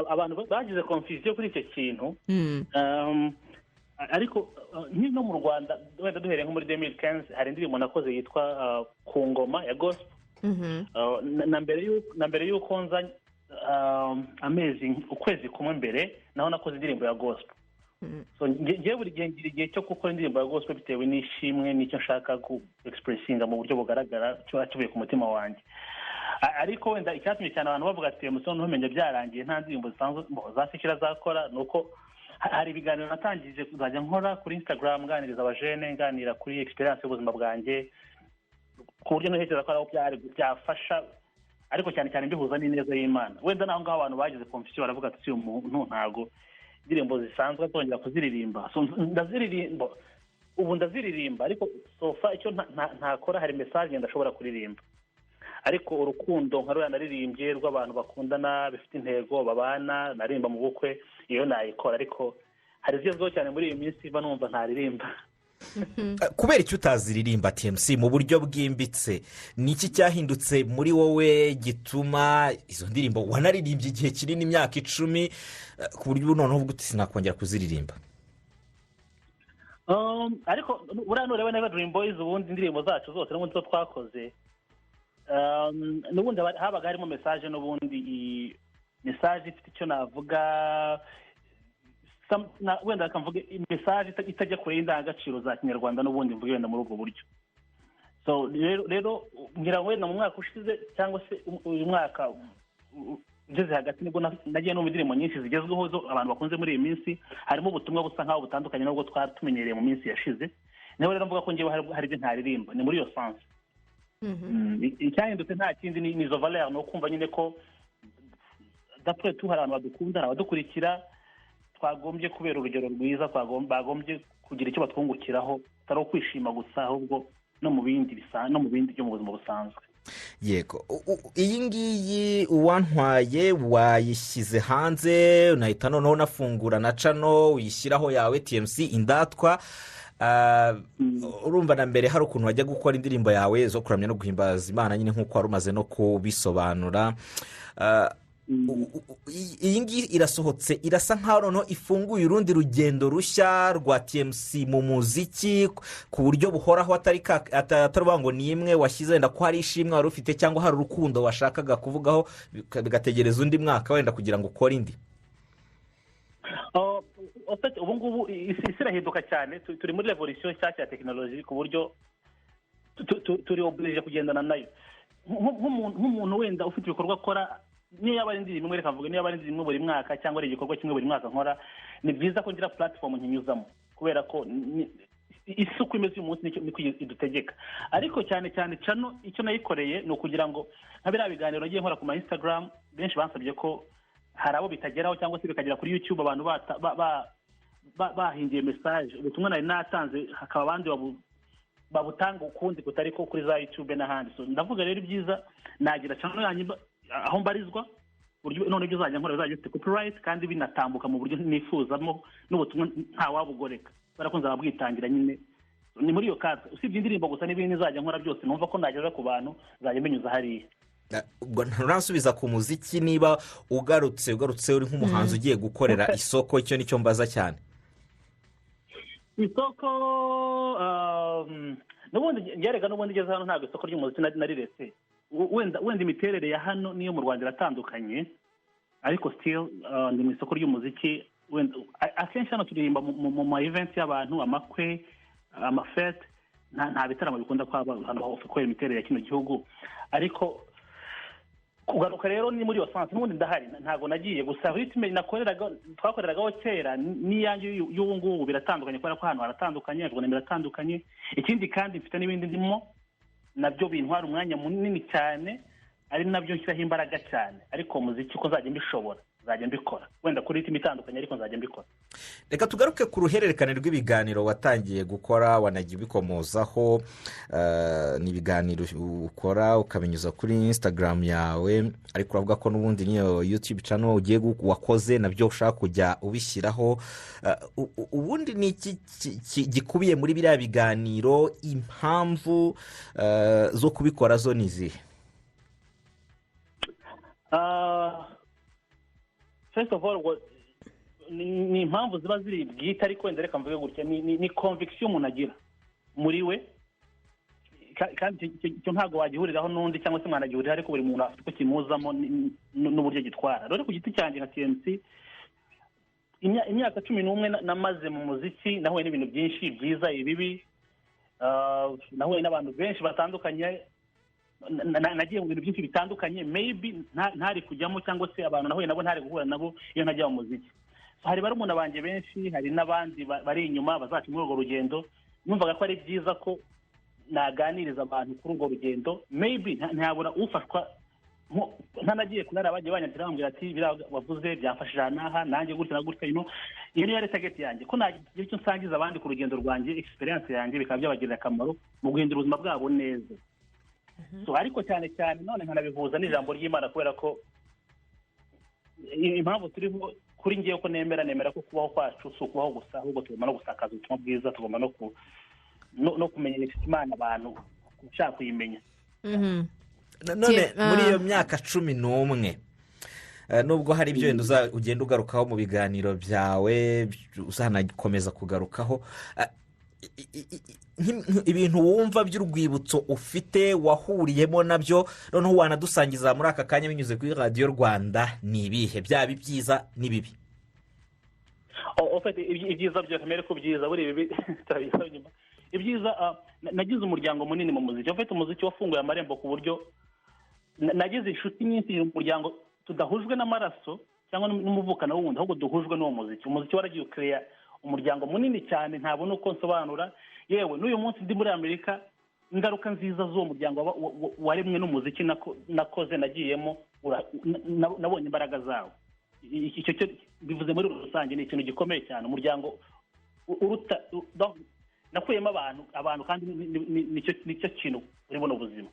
Abantu bagize confusion kuri icyo kintu. Ariko nk'ino mu Rwanda, wenda duhereye nko muri 2015, hari indirimbo nakoze yitwa "Ku Ngoma" ya gospel. Na mbere y'uko nza, amezi, ukwezi kumwe mbere, naho nakoze indirimbo ya gospel. So ngewe buri gihe ngira igihe cyo gukora indirimbo ya gospel bitewe n'ishimwe n'icyo nshaka ku expressinga mu buryo bugaragara kiba kivuye ku mutima wanjye. Ariko wenda icyatumye cyane abantu bavuga ati "Musore, ntumenye byarangiye, nta ndirimbo zisanzwe za secular azakora", ni uko hari ibiganiro natangije kuzajya nkora kuri Instagram, nganiriza abajene, nganira kuri experience y'ubuzima bwanjye, ku buryo ntekereza ko ari aho byari byafasha, ariko cyane cyane mbihuza n'ineza y'Imana. Wenda naho ngaho abantu bagize confusion, baravuga ati "Uyu muntu ntabwo indirimbo zisanzwe azongera kuziririmba." So, ndaziririmba, ubu ndaziririmba, ariko so far icyo ntakora, hari message ndashobora kuririmba, ariko urukundo nka ruriya naririmbye rw'abantu bakundana bifite intego, babana, naririmba mu bukwe, iyo nayikora. Ariko hari izigezweho cyane muri iyi minsi mba numva ntaririmba. Kubera icyo utaziririmba, TMC, mu buryo bwimbitse, ni iki cyahindutse muri wowe gituma izo ndirimbo wanaririmbye igihe kinini, imyaka 10, ku buryo ubu noneho uvuga uti "Sinakongera kuziririmba"? Ariko buriya nureba neza, Dream Boys, ubundi indirimbo zacu zose n'ubundi zo twakoze, n'ubundi habaga harimo message, n'ubundi message ifite icyo navuga, wenda reka mvuge message itajya kure y'indangagaciro za Kinyarwanda, n'ubundi mvuge wenda muri ubwo buryo. So rero ngira ngo wenda mu mwaka ushize cyangwa se uyu mwaka ugeze hagati, nibwo nagiye numva indirimbo nyinshi zigezweho zo abantu bakunze muri iyi minsi, harimo ubutumwa busa nkaho butandukanye n'ubwo twari tumenyereye mu minsi yashize. Niho rero mvuga ko ngewe hari ibyo ntaririmba, ni muri iyo sens. Icyahindutse nta kindi, ni izo valeur, ni ukumva nyine ko d'après tout hari abantu badukunda, hari abadukurikira, twagombye kubera urugero rwiza, bagombye kugira icyo batwungukiraho, atari ukwishima gusa, ahubwo no mu bindi byo mu buzima busanzwe. Yego. Iyi ngiyi "Uwantwaye" wayishyize hanze, unahita noneho unafungura na channel uyishyiraho yawe, TMC Indatwa. Urumva na mbere hari ukuntu wajya gukora indirimbo yawe zo kuramya no guhimbaza Imana nyine, nk'uko wari umaze no kubisobanura. Iyi ngiyi irasohotse, irasa nkaho noneho ifunguye urundi rugendo rushya rwa TMC mu muziki ku buryo buhoraho, atari ukuvuga ngo ni imwe washyize, wenda ko hari ishimwe wari ufite cyangwa hari urukundo washakaga kuvugaho, bigategereza undi mwaka wenda kugira ngo ukore indi. Oh, en fait, ubu ngubu isi irahinduka cyane. Turi muri révolution nshyashya ya tekinoloji, ku buryo turi obligé kugendana nayo. Nk'umuntu wenda ufite ibikorwa akora, niyo yaba ari indirimbo imwe, reka mvuge, niyo yaba ari indirimbo imwe buri mwaka cyangwa ari igikorwa kimwe buri mwaka nkora, ni byiza ko ngira platform nkinyuzamo, kubera ko isi uko imeze uyu munsi niko idutegeka. Ariko cyane cyane channel icyo nayikoreye ni ukugira ngo nka biriya biganiro nagiye nkora ku ma Instagram, benshi bansabye ko hari abo bitageraho cyangwa se bikagera kuri YouTube, abantu bahingiye message, ubutumwa nari natanze, hakaba abandi babutanga ukundi kutari ko kuri za YouTube n'ahandi. So ndavuga rero, ibyiza nagira channel yanjye aho mbarizwa, buryo none ibyo uzajya nkora bizajya bifite copyright kandi binatambuka mu buryo nifuzamo, n'ubutumwa ntawabugoreka kubera ko nzaba bwitangira nyine. Ni muri iyo cadre. Usibye indirimbo gusa, n'ibindi nzajya nkora byose numva ko nageza ku bantu, nzajya mbinyuza hariya. Ubwo nturansubiza ku muziki, niba ugarutse uri nk'umuhanzi ugiye gukorera isoko, icyo nicyo mbaza cyane. Isoko, n'ubundi ngerega, n'ubundi ngeze hano ntabwo isoko ry'umuziki nariretse. Wenda imiterere ya hano n'iyo mu Rwanda iratandukanye, ariko still ndi mu isoko ry'umuziki. Wenda akenshi hano turirimba mu ma event y'abantu, amakwe, amafete, nta bitaramo bikunda kuhaba hano kubera imiterere ya kino gihugu. Ariko kugaruka rero ni muri iyo sens, n'ubundi ndahari, ntabwo nagiye. Gusa rythme nakoreraga, twakoreragaho kera n'iyanjye y'ubu ngubu biratandukanye, kubera ko hano haratandukanye, Rwanda biratandukanye. Ikindi kandi mfite n'ibindi ndimo nabyo bintwara umwanya munini cyane, ari nabyo nshyiraho imbaraga cyane. Ariko umuziki uko nzajya mbishobora nzajya mbikora, wenda kuri rythme itandukanye, ariko nzajya mbikora. Reka tugaruke ku ruhererekane rw'ibiganiro watangiye gukora, wanagiye ubikomozaho. Ni ibiganiro ukora ukabinyuza kuri Instagram yawe, ariko uravuga ko n'ubundi niyo YouTube channel ugiye wakoze nabyo ushaka kujya ubishyiraho. Ubundi ni iki gikubiye muri biriya biganiro? Impamvu zo kubikora zo ni izihe? First of all, ubwo ni impamvu ziba ziri bwite, ariko wenda reka mvuge gutya: ni conviction umuntu agira muri we, kandi icyo ntabwo wagihuriraho n'undi cyangwa se mwanagihuriraho, ariko buri muntu afite uko kimuzamo n'uburyo gitwara. Rero ku giti cyanjye nka TMC, imyaka 11 namaze mu muziki, nahuye n'ibintu byinshi byiza, ibibi, nahuye n'abantu benshi batandukanye, nagiye mu bintu byinshi bitandukanye maybe ntari kujyamo, cyangwa se abantu nahuye nabo ntari guhura nabo iyo ntajya mu muziki. So, hari barumuna banjye benshi, hari n'abandi bari inyuma bazaca muri urwo rugendo. Numvaga ko ari byiza ko naganiriza abantu kuri urwo rugendo, maybe ntabura ufashwa. Ntanagiye kunara, bagiye banyandikira bambwira ati: "Biriya wavuze byamfashije aha n'aha, nanjye gutya na gutya." Iyo niyo yari target yanjye, ko nagira icyo nsangiza abandi ku rugendo rwanjye, experience yanjye, bikaba byabagirira akamaro mu guhindura ubuzima bwabo neza. So, ariko cyane cyane none nkanabihuza n'ijambo ry'Imana, kubera ko impamvu turiho kuri ngewe ko nemera ko kubaho kwacu si ukubaho gusa, ahubwo tugomba no gusakaza ubutumwa bwiza, tugomba no kumenyesha Imana abantu ushaka kuyimenya. None muri iyo ah. myaka 11, nubwo hari ibyo wenda ugenda ugarukaho mu biganiro byawe, uzanakomeza kugarukaho, ibintu wumva by'urwibutso ufite wahuriyemo nabyo, noneho wanadusangiza muri aka kanya binyuze kuri Radiyo Rwanda, ni ibihe, byaba ibyiza n'ibibi? Ufite ibyiza byo kamere ko byiza buri ibibi turabiza nyuma. Ibyiza, nagize umuryango munini mu muziki. Ufite umuziki wafunguye amarembo ku buryo nagize inshuti nyinshi mu muryango tudahujwe n'amaraso cyangwa n'umuvukano wundi, ahubwo duhujwe n'uwo muziki. Umuziki waragiye ukereya umuryango munini cyane, ntabona uko nsobanura. Yewe, n'uyu munsi ndi muri Amerika, ingaruka nziza z'uwo muryango waremwe n'umuziki nakoze nagiyemo, nabonye imbaraga zawo. Icyo cyo bivuze muri rusange ni ikintu gikomeye cyane, umuryango uruta donc, nakuyemo abantu, kandi nicyo kintu muri buno buzima.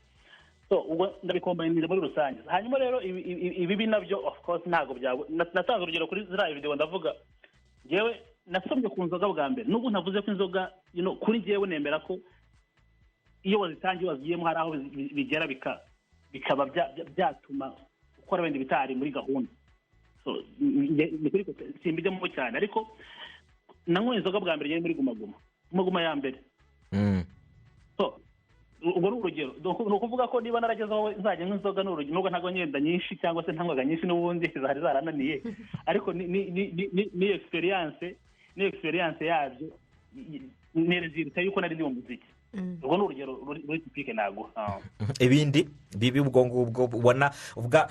So ubwo ndabikombanira muri rusange. Hanyuma rero ibibi nabyo, of course, ntabwo byabo. Natanze urugero kuri ziriya video, ndavuga ngewe nasomye ku nzoga bwa mbere, nubwo ntavuze ko inzoga, kuri ngewe nemera ko iyo wazitangiye, wazigiyemo, hari aho bigera bikaba byatuma ukora wenda ibitari muri gahunda. So ni kuri simbijyamo cyane, ariko nanyweye inzoga bwa mbere yari muri Guma Guma, Guma Guma ya mbere. So ubwo ni urugero. Donc, ni ukuvuga ko niba narageze aho nzajya nywa inzoga, ni urugero, nubwo ntabwo ngenda nyinshi cyangwa se ntanywaga nyinshi, n'ubundi zari zarananiye, ariko ni experience yabyo, ni résultat y'uko nari ndi mu muziki. Urwo ni urugero ruri typique naguha. Ibindi bibi ubwo ngubwo ubona uvuga,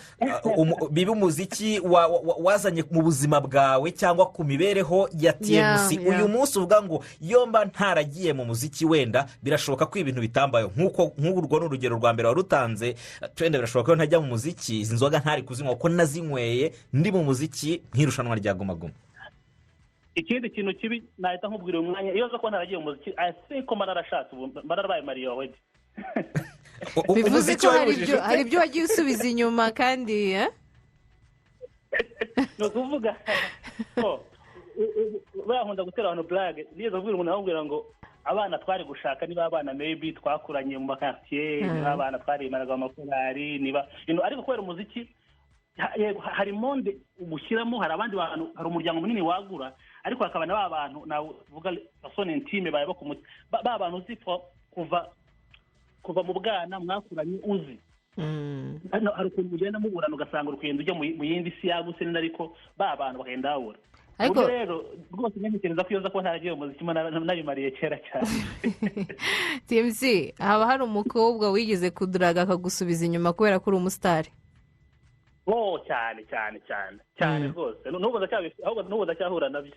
bibi umuziki wazanye mu buzima bwawe cyangwa ku mibereho ya TMC, uyu munsi uvuga ngo iyo mba ntaragiye mu muziki, wenda birashoboka ko ibintu bitambayeho, nk'uko nk'ubu urwo ni urugero rwa mbere warutanze, wenda birashoboka ko ntajya mu muziki izi nzoga ntari kuzinywa, kuko nazinyweye ndi mu muziki nk'irushanwa rya Guma Guma. Ikindi kintu kibi nahita nkubwira uyu mwanya, iyo nza kuba ntaragiye mu muziki, I think ko mba narashatse ubu, mba narabaye marié already. Bivuze Umuziki ko hari wabibujije ibyo ute? Hari ibyo wagiye usubiza inyuma kandi, eh? Ni ukuvuga ko bankunda gutera abantu blague. Nigeze kubwira umuntu, amubwira ngo abana twari gushaka niba abana maybe twakuranye mu makaritsiye, niba abana twaremeraga mu makorari, niba ariko kubera umuziki, yego, hari monde ugushyiramo, hari abandi bantu, hari umuryango munini wagura, ariko hakaba na ba bantu navuga personnes intimes bawe bo ku muti, ba bantu uzi kuva mu bwana mwakuranye uzi. Hano hari ukuntu mugenda muburana, ugasanga uri kugenda ujya mu yindi si yagutse nini, ariko ba bantu bakagenda babura. Ariko Ubwo rero rwose ntekereza ko iyo nza kuba ntaragiye mu muziki, mba nabimariye kera cyane. TMC, haba hari umukobwa wigeze kuduraga akagusubiza inyuma kubera ko uri umusitari? Oh, cyane cyane cyane cyane rwose. Ahubwo n'ubu ndacyahura nabyo.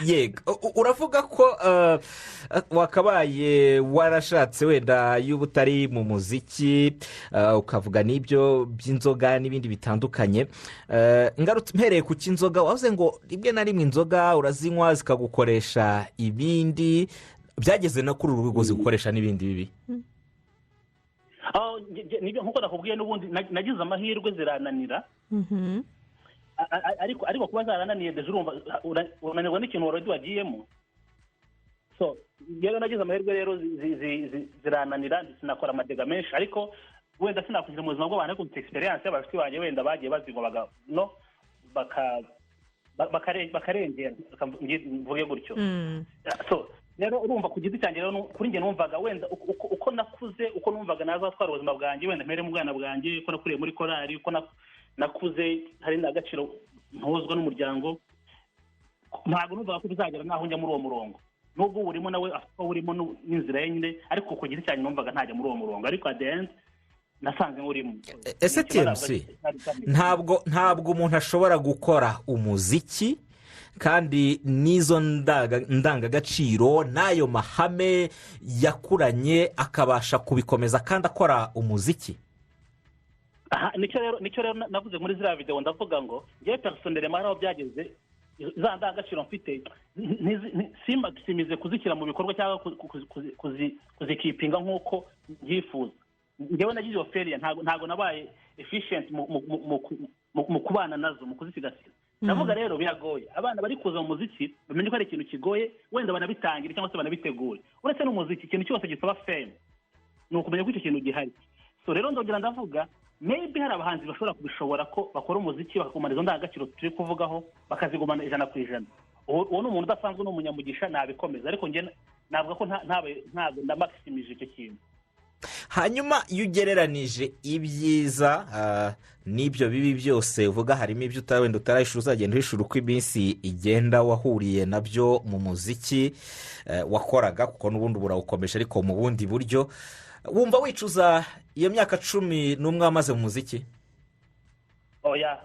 Yego, uravuga ko wakabaye warashatse wenda iyo uba utari mu muziki, ukavuga n'ibyo by'inzoga n'ibindi bitandukanye. Ngarutse mpereye ku cy'inzoga, wavuze ngo rimwe na rimwe inzoga urazinywa zikagukoresha ibindi, byageze no kuri uru rwego zigukoresha n'ibindi bibi? Aho, nibyo, nkuko nakubwiye n'ubundi nagize amahirwe zirananira. Ariko kuba zarananiye, déjà urumva unanirwa n'ikintu already wagiyemo. So rero nagize amahirwe rero zirananira, sinakora amadégâts menshi, ariko Wenda sinakwinjira mu buzima bw'abantu, ariko mfite experience y'abashuti banjye wenda bagiye bazinywa baga no baka bakarengera, mvuge gutyo. So rero urumva, ku giti cyanjye rero, kuri njye numvaga wenda uko nakuze, uko numvaga nazatwara ubuzima bwanjye, wenda mpere mu bwana bwanjye, uko nakuriye muri korali, uko nakuze hari indangagaciro ntozwa n'umuryango, ntabwo numvaga ko bizagera n'aho njya muri uwo murongo, nubwo urimo nawe afite uwo urimo n'inzira ye nyine. Ariko ku giti cyanjye numvaga ntajya muri uwo murongo, ariko at the end nasanze nkurimo. Ese TMC, ntabwo umuntu ashobora gukora umuziki kandi n'izo ndangagaciro n'ayo mahame yakuranye akabasha kubikomeza kandi akora umuziki? Aha, nicyo rero navuze muri ziriya videwo. Ndavuga ngo ngewe personnellement hari aho byageze za ndangagaciro mfite simaximize kuzishyira mu bikorwa cyangwa kuzikeepinga nk'uko mbyifuza. Ngewe nagize iyo failure, ntabwo nabaye efficient mu kubana nazo, mu kuzisigasira. Ndavuga rero biragoye. Abana bari kuza mu muziki bamenye ko ari ikintu kigoye, wenda banabitangire cyangwa se banabitegure. Uretse n'umuziki, ikintu cyose gisaba fame ni ukumenya ko icyo kintu gihari. So rero ndongera ndavuga, maybe hari abahanzi bashobora kubishobora, ko bakora umuziki bakagumana izo ndangagaciro turi kuvugaho, bakazigumana 100%. Uwo ni umuntu udasanzwe, ni umunyamugisha, nabikomeza. Ariko njye navuga ko ntabwo ndamaximije icyo kintu. Hanyuma iyo ugereranije ibyiza n'ibyo bibi byose uvuga, harimo ibyo wenda utarahishura, uzagenda uhishura uko iminsi igenda, wahuriye nabyo mu muziki wakoraga, kuko n'ubundi burawukomeje ariko mu bundi buryo, wumva wicuza iyo myaka 11 wamaze mu muziki? Oya.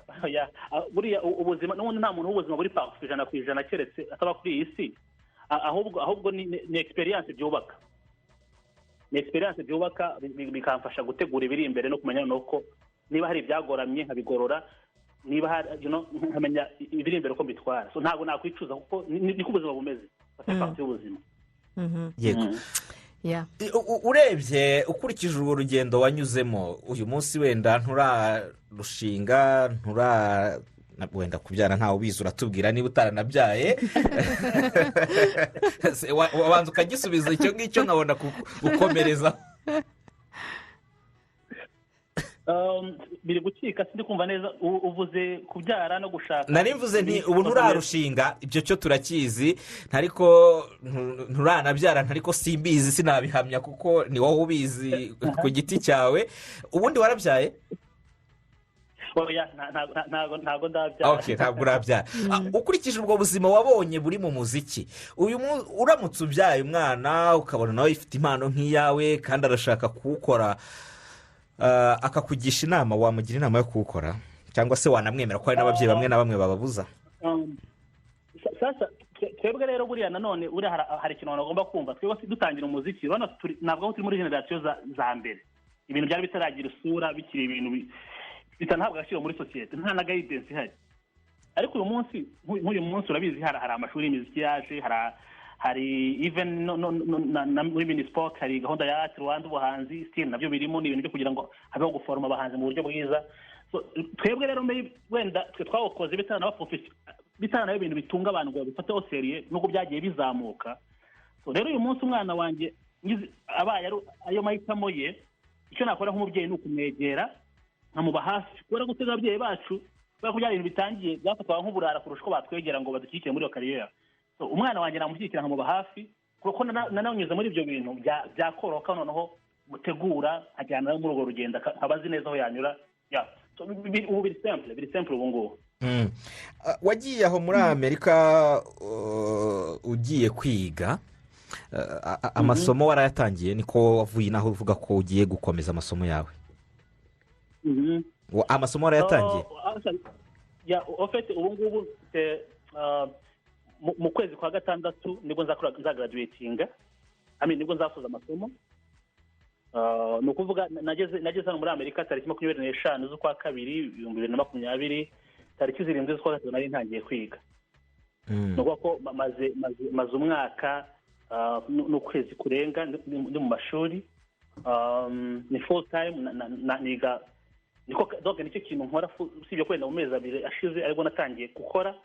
Buriya ubuzima n'ubundi nta muntu w'ubuzima buri parfait 100%, keretse ataba kuri iyi si. Ahubwo ni experience byubaka, ni experience byubaka, bikamfasha gutegura ibiri imbere no kumenya noneho ko niba hari ibyagoramye nkabigorora, niba hari nkamenya ibiri imbere uko mbitwara. So ntabwo nakwicuza kuko niko ubuzima bumeze, c'est partie y'ubuzima. Yego. Urebye ukurikije urwo rugendo wanyuzemo, uyu munsi wenda nturarushinga, ntura wenda kubyara, ntawe ubizi, uratubwira niba utaranabyaye. Se, wabanza ukagisubiza icyo ngicyo nkabona gukomereza. Biri gucika, sindi kumva neza. Uvuze kubyara no gushaka? Nari mvuze nti ubu nturarushinga, ibyo cyo turakizi, ntariko nturanabyara, ntariko simbizi, sinabihamya kuko ni wowe ubizi ku giti cyawe. Ubundi warabyaye? Oya, ntabwo ndabyara. Ok, ntabwo urabyara. Ukurikije ubwo buzima wabonye buri mu muziki, uyu uramutse ubyaye umwana ukabona nawe ifite impano nk'iyawe kandi arashaka kuwukora, akakugisha inama, wamugira inama yo kuwukora cyangwa se wanamwemera, ko hari n'ababyeyi bamwe na bamwe bababuza? Sasa twebwe rero buriya nanone buriya hari ikintu abantu bagomba kumva. Twebwe dutangira umuziki, urabona ntabwo aho turi muri génération za mbere, ibintu byari bitaragira isura, bikiri ibintu bitanahabwa agaciro muri sosiyete, nta na guidance ihari. Ariko uyu munsi, nk'uyu munsi urabizi, hari amashuri y'imiziki yaje, hari even no, na muri Minispoc hari gahunda ya Art Rwanda, ubuhanzi still nabyo birimo, ni ibintu byo kugira ngo habeho guforoma abahanzi mu buryo bwiza. So, twebwe rero wenda twe twawukoze bitaranaba ibintu bitunga abantu ngo babifateho sérieux, nubwo byagiye bizamuka. So rero uyu munsi umwana wanjye abaye ayo mahitamo ye, icyo nakora nk'umubyeyi ni ukumwegera nkamuba hafi, kubera ko twebwe ababyeyi bacu, kubera ko byari ibintu bitangiye byafatwaga nk'uburara kurusha uko batwegera ngo badushyigikire muri iyo carrière. So umwana wanjye namushyigikira nkamuba hafi, kuko nananyuze muri ibyo bintu, byakoroka noneho mutegura ajyana nawe muri urwo rugendo, akaba azi neza aho yanyura. Yeah. So, ubu biri simple ubu ngubu. Wagiye aho muri Amerika ugiye kwiga. Amasomo warayatangiye? Niko wavuye naho uvuga ko ugiye gukomeza amasomo yawe. Amasomo warayatangiye? Oh, actually, yeah, en fait ubu ngubu mfite, mu kwezi kwa gatandatu nibwo nzagraduatinga, I mean, nibwo nzasoza amasomo. Ni ukuvuga nageze hano muri Amerika tariki 25 z'ukwa kabiri 2020, tariki 7 z'ukwa gatatu nari ntangiye kwiga. Ni ukuvuga ko maze umwaka n'ukwezi kurenga ndi mu mashuri. Ni full time niga, niko donc nicyo kintu nkora, usibye ko wenda mu mezi 2 ashize aribwo natangiye gukora,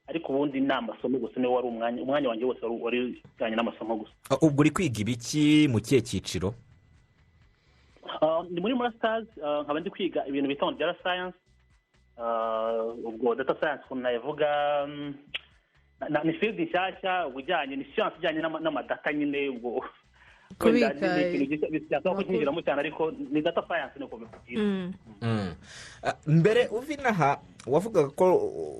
ariko ubundi ni amasomo gusa, niwo wari umwanya wanjye wose wari ujyanye n'amasomo gusa. Ubwo uri kwiga ibiki, mu kihe cyiciro? Ni muri masters, nkaba ndi kwiga ibintu bita ngo data science. Ubwo data science ukuntu nayivuga, ni field nshyashya, ubujyanye ni siyansi ijyanye n'amadata nyine. Ubwo Kubika wenda ni ikintu byasaba amakuru. kucyinjiramo cyane, ariko ni data science, niko bivuga. Mbere uva inaha wavugaga ko,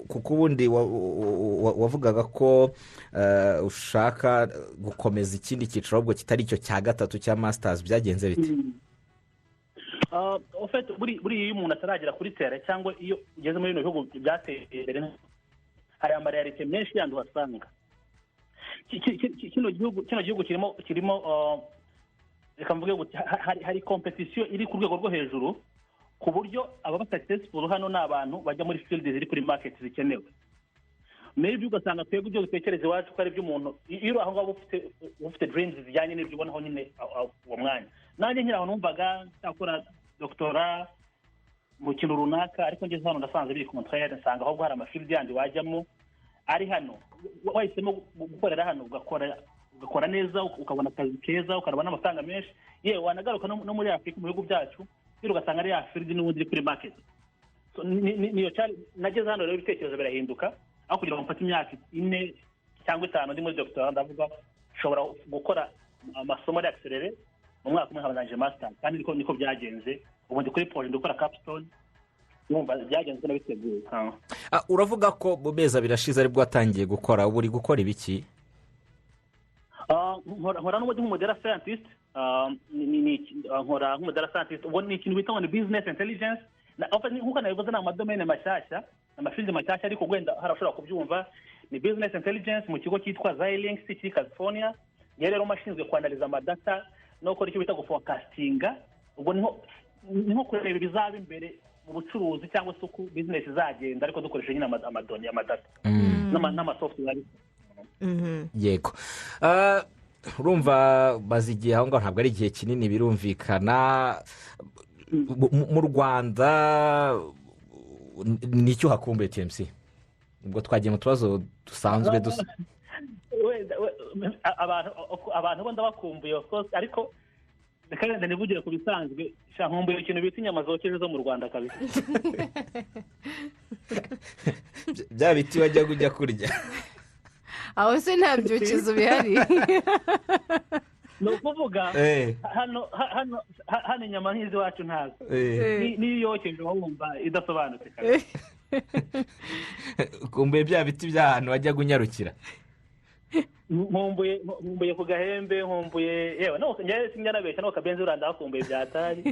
kuko ubundi wavugaga ko ushaka gukomeza ikindi cyiciro, ahubwo kitari icyo cya gatatu cya masters, byagenze bite? En fait, buriya iyo umuntu ataragera kuri terrain cyangwa iyo ugeze muri bino bihugu byateye imbere, hari amaréalités menshi yandi uhasanga. Kino gihugu kirimo, reka mvuge gutya, hari compétition iri ku rwego rwo hejuru, ku buryo ababa successful hano ni abantu bajya muri field ziri kuri market zikenewe. Maybe ugasanga twebwe ibyo dutekereza iwacu ko ari iby'umuntu, iyo uri aho ngaho uba ufite dreams zijyanye n'ibyo ubonaho nyine uwo mwanya. Nanjye nkiri aho numvaga nzakora doctorat mu kintu runaka, ariko ngeze hano ndasanze biri contraire, nsanga ahubwo hari amafield yandi wajyamo ari hano, wahisemo gukorera hano, ugakora neza, ukabona akazi keza, ukabona n'amafaranga menshi, yewe wanagaruka no muri Afurika, mu bihugu byacu, rero ugasanga ari ya field n'ubundi iri kuri market. So, niyo cyari nageze hano rero ibitekerezo birahinduka. Aho kugira ngo mfate imyaka 4 cyangwa 5 ndi muri doctorat, ndavuga nshobora gukora amasomo ari accéléré mu mwaka umwe, nkaba ndangije master, kandi niko byagenze. Ubu ndi kuri projet, ndi gukora capstone, numva byagenze uko nabiteguye. Uravuga ko mu mezi 2 ashize aribwo watangiye gukora. Ubu uri gukora ibiki? Nkora n'ubundi nk'umudata scientist. Nkora nk'umudata scientist, ubwo ni ikintu bita ngo ni business intelligence. En fait, nk'uko nabivuze, ni amadomaine mashyashya, amafield mashyashya, ariko wenda hari abashobora kubyumva. Ni business intelligence mu kigo cyitwa Xilinx kiri California. Niyo rero mashinzwe kwanalyza amadata no gukora icyo bita guforecastinga. Ubwo ni nko kureba ibizaba imbere mu bucuruzi cyangwa se uko business izagenda, ariko dukoresheje nyine amadonnées, amadata n'amasoftware. Yego. Urumva maze igihe aho ngaho, ntabwo ari igihe kinini, birumvikana. Mu Rwanda ni icyo uhakumbuye, TMC? Ubwo twagiye mu tubazo dusanzwe dusa. Wenda abantu bo ndabakumbuye, of course, ariko reka wenda nivugire ku bisanzwe. Sha, nkumbuye ikintu bita inyama zokeje zo mu Rwanda kabisa. Bya biti wajya ujya kurya. Aho se nta byokezo bihari? Ni ukuvuga hano inyama nk'iz'iwacu ntazo. N'iyo yokeje uba wumva idasobanutse kabisa. Ukumbuye bya biti by'ahantu wajya unyarukira. Nkumbuye ku Gahembe, nkumbuye, yewe no njyewe sinjya nabeshya, no Kabenzi uriya ndahakumbuye byatari.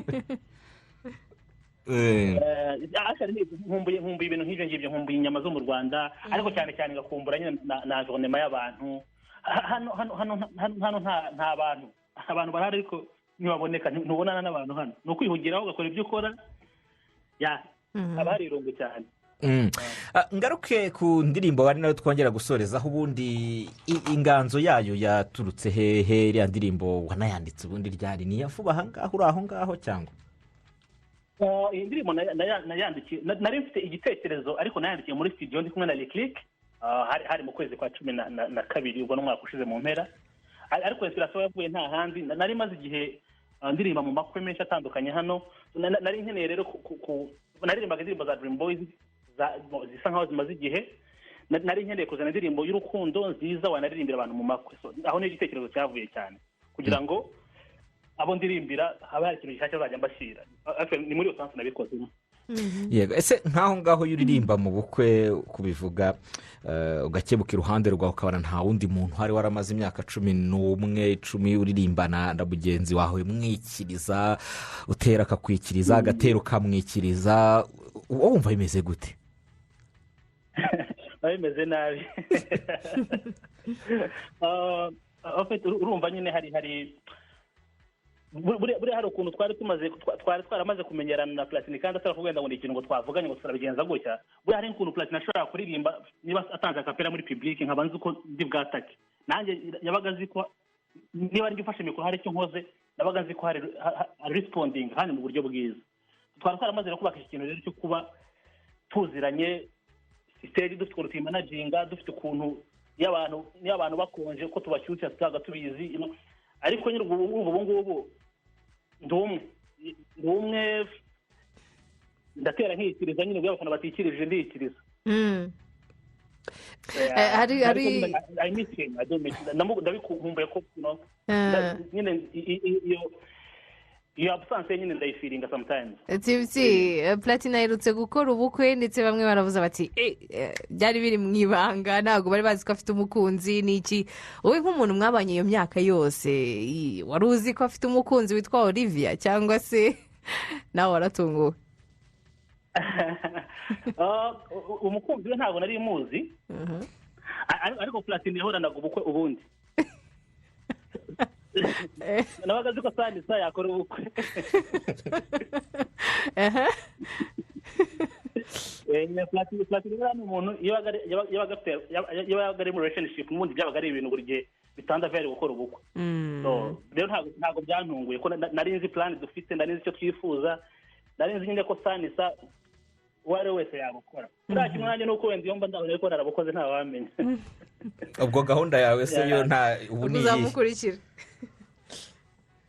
Actually, nkumbuye ibintu nk'ibyo ngibyo, nkumbuye inyama zo mu Rwanda, ariko cyane cyane ngakumbura nyine na environnement y'abantu. Hano nta bantu, abantu barahari ariko ntibaboneka, ntubonana n'abantu hano. Ni ukwihugiraho ugakora ibyo ukora, ya haba hari irungu cyane. Ngaruke ku ndirimbo bari nayo twongera gusorezaho. Ubundi inganzo yayo yaturutse hehe? Iriya ndirimbo wanayanditse ubundi ryari? Ni iya vuba aha ngaho uri aho ngaho cyangwa? Iyi ndirimbo nayandikiye, nari mfite igitekerezo, ariko nayandikiye muri studio ndi kumwe na Lick, hari mu kwezi kwa 12, ubwo n'umwaka ushize mu mpera. Ariko inspiration yavuye nta handi. Nari maze igihe ndirimba mu makwe menshi atandukanye hano. Nari nkeneye rero naririmbaga indirimbo za Dream Boys zisa nkaho zimaze igihe. Nari nkeneye kuzana indirimbo y'urukundo nziza wanaririmbira abantu mu makwe. So, aho niyo igitekerezo cyavuye cyane, kugira ngo abo ndirimbira haba hari ikintu gishyashya bazajya mbashyira. Actually, ni muri iyo sens nabikozemo. Yego, ese nk'aho ngaho iyo uririmba mu bukwe, kubivuga, ugakebuka iruhande rwawe ukabona nta wundi muntu uhari, waramaze imyaka 11, 10 uririmbana na mugenzi wawe, mwikiriza, utera akakwikiriza, agatera ukamwikiriza, wowe wumva bimeze gute? Biba bimeze nabi. En fait, urumva nyine hari buriya hari ukuntu twari tumaze twari twaramaze kumenyerana na Platini, kandi atari kuvuga ngo ni ikintu ngo twavuganye ngo turabigenza gutya. Buriya hari ukuntu Platini ashobora kuririmba, niba atanze acapella muri public, nkaba nzi ko ndi bwatake. Nanjye yabaga azi ko niba ari ufashe mikoro hari icyo nkoze, nabaga nzi ko hari responding kandi mu buryo bwiza. Twari twaramaze no kubaka iki kintu rero cyo kuba tuziranye stage, dufite ukuntu tuyimanaginga, dufite ukuntu iyo abantu bakonje ko tubashyushya, tutaga tubizi. Ariko nyine ubu ngubu ndi umwe. Ndi umwe, ndatera nkikiriza nyine. Ubwo abafana batikirije, ndikiriza. I miss him. I don't miss ndabikumbuye ko nyine iyo absence ye nyine ndayifeelinga sometimes. TMC, Platini aherutse gukora ubukwe, ndetse bamwe baravuze bati: "Eh, eh, byari biri mu ibanga, ntabwo bari bazi ko afite umukunzi." N'iki, wowe nk'umuntu mwabanye iyo myaka yose, wari uzi ko afite umukunzi witwa Olivia, cyangwa se nawe waratunguwe? Ah, umukunzi we ntabwo nari muzi. Ariko Platini yahoranaga ubukwe. Ubundi nabaga azi ko sanisa yakora ubukwe. Platini buriya ni umuntu iyo yabaga ari muri relationship, ubundi byabaga ari ibintu buri gihe bitanda very gukora ubukwe. So, rero ntabwo byantunguye ko nari nzi plan dufite, nari nzi icyo twifuza, nari nzi nyine ko sanisa uwo ari we wese yabukora. Buriya kimwe nanjye ni uko wenda iyo mba ndabona ariko narabukoze, ntawamenya. Ubwo gahunda yawe se yo nta ubu ni iyihe? Uzamukurikira?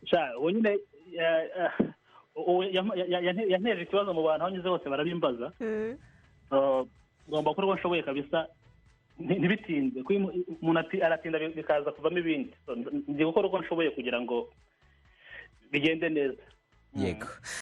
Sha, ubu nyine ubu yanteje ikibazo mu bantu, aho nyuze hose barabimbaza. Ngomba gukora uko nshoboye kabisa ntibitinde, kuko iyo umuntu aratinda bikaza kuvamo ibindi. So, ngiye gukora uko nshoboye kugira ngo bigende neza. Yego.